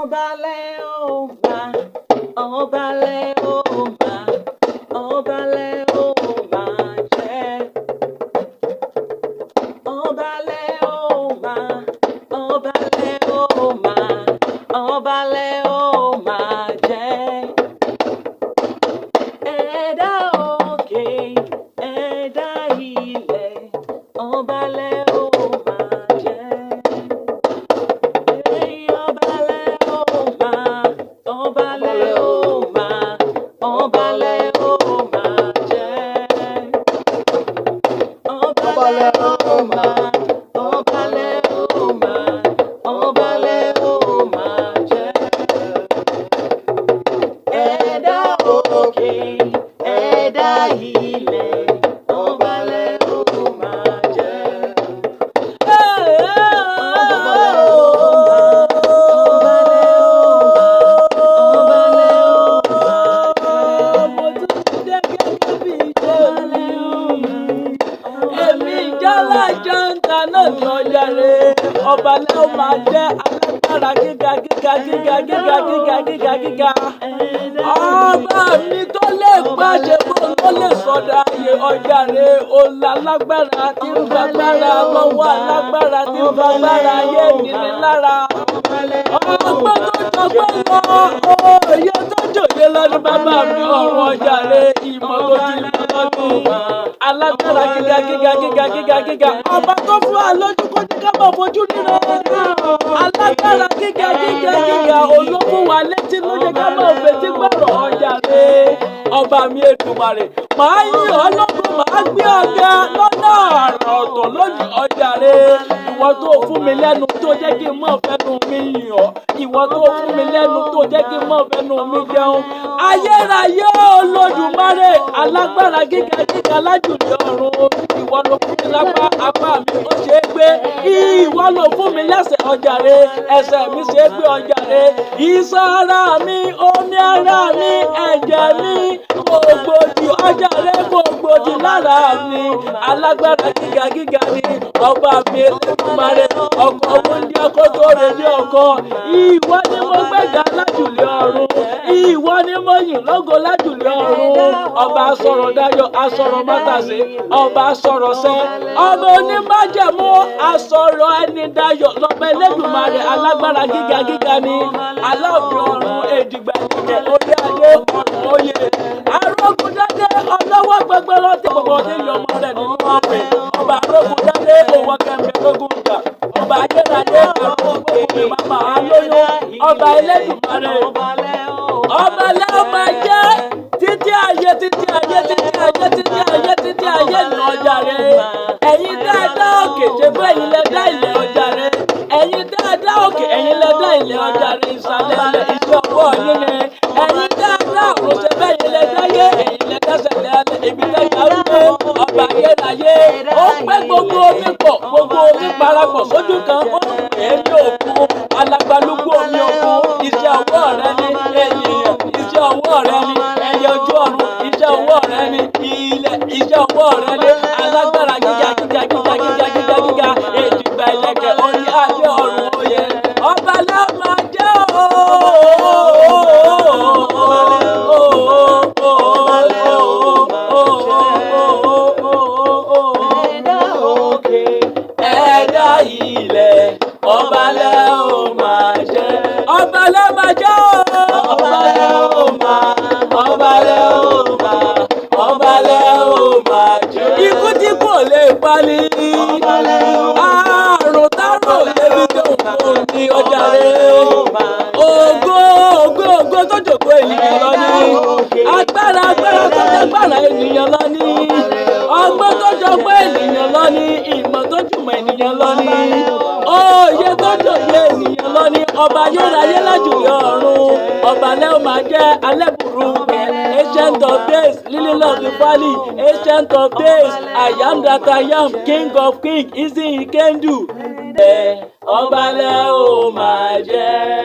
Ọba lẹ ó máa, ọba lẹ ó máa, ọba lẹ ó máa jẹ́. Ọba lẹ ó máa, ọba lẹ ó máa, ọba lẹ ó máa jẹ́. Ẹ̀dá òkè, ẹ̀dá ilẹ̀, ọba lẹ ó máa jẹ́. Ọba lẹ ó máa, ọba lẹ ó máa, ọba lẹ ó máa jẹ́. Ọba lẹ ó máa, ọba lẹ ó máa, ọba lẹ ó máa jẹ́. Ẹ̀dá òkè, ẹ̀dá ilẹ̀, ọba lẹ ó máa jẹ́. Ọba lẹ ó máa, ọba lẹ ó máa, ọba lẹ ó máa jẹ́. Mo tún ti dé gẹ́gẹ́ bí iṣẹ́ mi. Èmi ìjálá jẹ́ńtà náà ní ọjà rẹ̀. Ọba lẹ́wọ̀n máa jẹ́ alágbára gíga gíga gíga gíga gíga gíga gíga. Ọba mi tó lè pàṣẹ bó ló lè sọ̀dọ̀ ayé ọjà rẹ̀. Òun alágbára tí ń gbàgbára lọ́wọ́ alágbára tí ń gbàgbára ayé níní lára. Ọgbọ́n tó jọgbọ́n lọ, òye tó jòyè lọ ní bàbá mi ọ̀run ọjà rẹ̀, ìmọ̀ tó ju ìmọ̀ lọ ní. Alágbára gíga gíga gíga gíga gíga, ọba tó fún wa lójú kó jẹ́ ká máa fojú ríran. Alágbára gíga gíga gíga, olófún wa létí ló jẹ́ ká máa fetí gbọ́rọ̀ ọjà rẹ̀. Ọba mi Èdùmàrè, màá yìn ọ́ lógo, màá gbé ọ̀gá lọ́nà àrà ọ̀tọ̀ lónìí ọjà rẹ̀. Ìwọ tó fún mi lẹ́nu tó jẹ́ kí n mọ̀ fẹ́nu mi yìn ọ́. Ìwọ tó fún mi lẹ́nu tó jẹ́ kí n mọ̀ fẹ́nu mi jẹun. Ayérayé Olódùmarè, alágbára gíga gíga lájùlé ọ̀run. Ìwọ ló fún mi lápá, apá mi ó ṣe é gbé. Ìwọ ló fún mi lẹ́sẹ̀ ọjà rẹ̀, ẹsẹ̀ mi ṣe é gbé ọjà rẹ̀. Iṣan ara mi, omi ara mi, ẹ̀jẹ̀ mi, kò gbòdì ọjà rẹ̀, kò gbòdì lára mi. Alágbára gíga gíga ni ọba mi Elédùmarè, ọkọ̀ oúnjẹ kó tó relé ọkọ. Ìwọ ni mo gbéga lájùlé ọ̀run. Ìwọ ni mo yìn lógo lájùlé ọ̀run. Ọba sọ̀rọ̀ dayọ̀, asọ̀rọ̀ mátàsé, ọba sọ̀rọ̀ sẹ́. Ọba onímájẹ̀mú, asọ̀rọ̀ ẹni dayọ̀ lọ́ba Elédùmarè, alágbára gíga gíga ni. Aláàfin ọ̀run, èjìgbà ìjẹ, orí adé, ọ̀run oyè. Arógundádé, ọlọ́wọ́ gbẹgbẹrọ tí gbogbo ti yọ ọmọ rẹ̀ nínú ọ̀pẹ. Ọba arógundádé, òwò kẹ̀mbẹ̀ lógún ìjà. Ọba ayérayé, àrùn gbogbo màmá lóyún. Ọba Elédùmarè. Ọba lẹ́wọ̀n máa jẹ́ títí ayé títí ayé títí ayé títí ayé títí ayé ní ọjà rẹ̀. Ẹ̀yin tẹ́ ẹ dá òkè ṣe fún ẹ̀yin lẹ dá ilẹ̀ ọjà rẹ̀. Ẹ̀yin tẹ́ ẹ dá òkè ẹ̀yin lẹ dá ilẹ̀ ọjà rẹ̀ ìsàlẹ̀ ilẹ̀ iṣẹ́ ọwọ́ yín ni. Ẹ̀yin tẹ́ ẹ dá ọ̀run ṣe fẹ́ ẹ̀yin lẹ dáyé ẹ̀yin lẹ dẹ́sẹ̀ lẹ́ ibi tẹ́jà ń gbé ọba ayérayé. Ó pẹ́ gbogbo omi pọ̀ gbogbo omi parapọ̀ sójú kan ó pè é ní òkun alágbálúgbú omi òkun iṣẹ́ ọwọ́ rẹ ni ènìyàn iṣẹ́ ọwọ́ rẹ ni ẹyẹ ojú ọ̀run iṣẹ́ ọwọ́ rẹ ni ilẹ̀ iṣẹ́ ọwọ́ rẹ ni alágbára gíga gíga gíga gíga gíga gíga èjìgbà ìlẹ̀kẹ̀ orí adé ọ̀run oyè ọba lẹ́ máa jẹ́ ooo. Ẹ̀dá òkè, Ẹ̀dá ilẹ̀ ọba lẹ́ ó máa jẹ́. Ọba lẹ́ máa jẹ́ ooo. Ọba lẹ ó máa, ọba lẹ ó máa, ọba lẹ ó máa jẹ́. Ikú tí kò lè pani. Ọba lẹ ó máa, Àrùn tárò lébi tó ń kó ní ọjà rẹ̀. Ògo ògo ògo tó jòkó ènìyàn lọ ní. Agbára agbára tó jágbára ènìyàn lọ ní. Ọgbọ́n tó jọgbọ́n ènìyàn lọ ní. Ìmọ̀ tó jùmọ̀ ènìyàn lọ ní. Òye tó jòyè ènìyàn lọ ní. Ọba ayérayé lájùlé ọ̀run. Ọba lẹ́ ó máa jẹ́ alẹ́bùrú kẹ́. Ancient of days, lily of the valley, ancient of days, I am that I am, king of kings, easy he can do. Ọba lẹ́ ó máa jẹ́.